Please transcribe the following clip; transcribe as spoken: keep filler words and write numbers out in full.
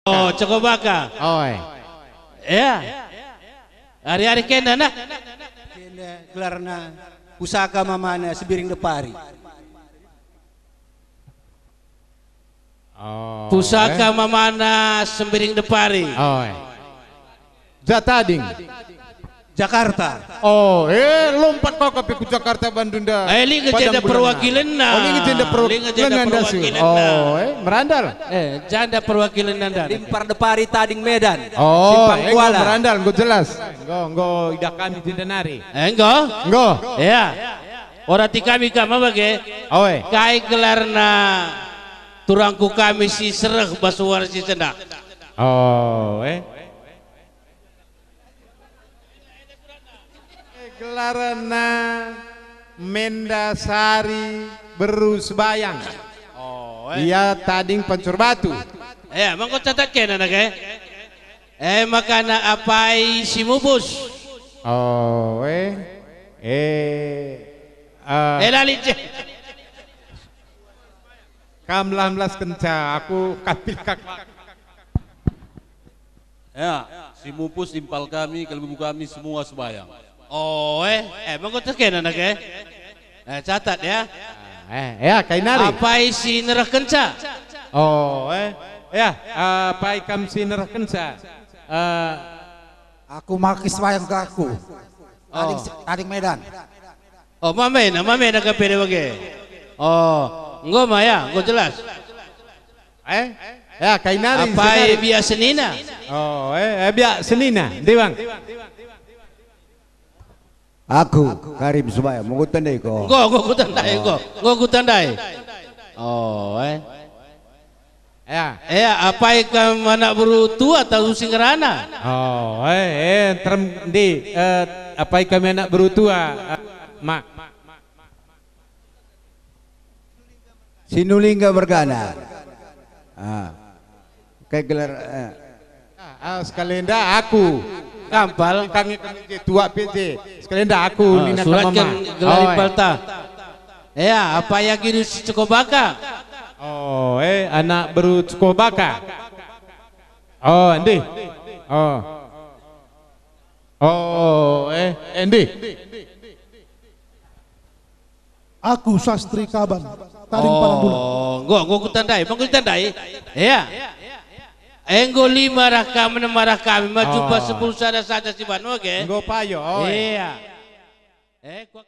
Oh, Cokobaka. Oi. Ya. Ari-ari kena nah. Kena gelarna Pusaka mamana Sembiring Depari. Oh, Pusaka eh. Mamana Sembiring Depari. Oi. Ja tading. Jakarta. Oh, eh, lompat kau kape ku Jakarta, Bandunda. Eh, linga jenda perwakilenna. Oh, linga jenda perwakilenna. Linga jenda perwakilenna. Oh, eh, merandal. Eh, jenda perwakilenna nda. Limpar Depari tading Medan. Oh, Simpang eh, Kuala. Merandal, enggo jelas. Enggo, enggo idah kami jenda nari. Eh, enggo? Enggo. Ya. Orati kami kam bage. Oi. Kai gelarna turangku kami si sereh bas wari si sendah. Oh, eh. Gelarna Mendasari Beru Sebayang. Oh, eh. Ia tading Pancur Batu. Eh, mangko catat kena nake. Eh, makana apai si mupus. Oh, eh. Eh, eh. Eh, lali je. Kam lah melas kenca, aku kapil kak. Ya, si mupus impal kami, kelembu kami semua sebayang. Oh, eh, eh, mengko tekena nake. Eh, catat ya. Eh, ya, kai nari. Apai si nerehkenca? Oh, eh, ya, apai kam si nerehkenca? Eh, aku maki sebayang ke aku. Tading, oh. Tading Medan. Oh, mamena, mamena ka pede bage. Oh, enggo ma ya, enggo jelas. Eh? Ya, kai nari, apai senari. Biak senina? Oh, eh, eh, biak senina, Dewang. Aku, Karim Subaya, mau kutandai ko. Enggo, enggo kutandai, enggo. Enggo kutandai. Oh, eh. Ya. Ya, apai kam anak beru tua atau si ngerana? Oh, eh, eh, terem, ndi, eh, apai kami anak beru tua, eh, mak. Sinulingga mergana. Ah. Kai gelar, eh. Ah, ah, sekali enda aku. Kampal. Kang, kang je tuak P J. Sekali enda aku. Ah, nina suratken mama. Gelar. Oh, eh. Impalta. Ya, apai Agirus Cekobaka? Oh, eh, anak beru Cekobaka. Oh, endi? Oh. Oh, eh, endi? Aku Sastri Kaban, tading Parambulan. Oh, enggo, enggo kutandai, enggo kutandai. Ya. Enggo lima rah kam, enem rah kami, maju pas sepuluh sada saja si banu, oke? Enggo payo, oh. Iya. Eh, ku-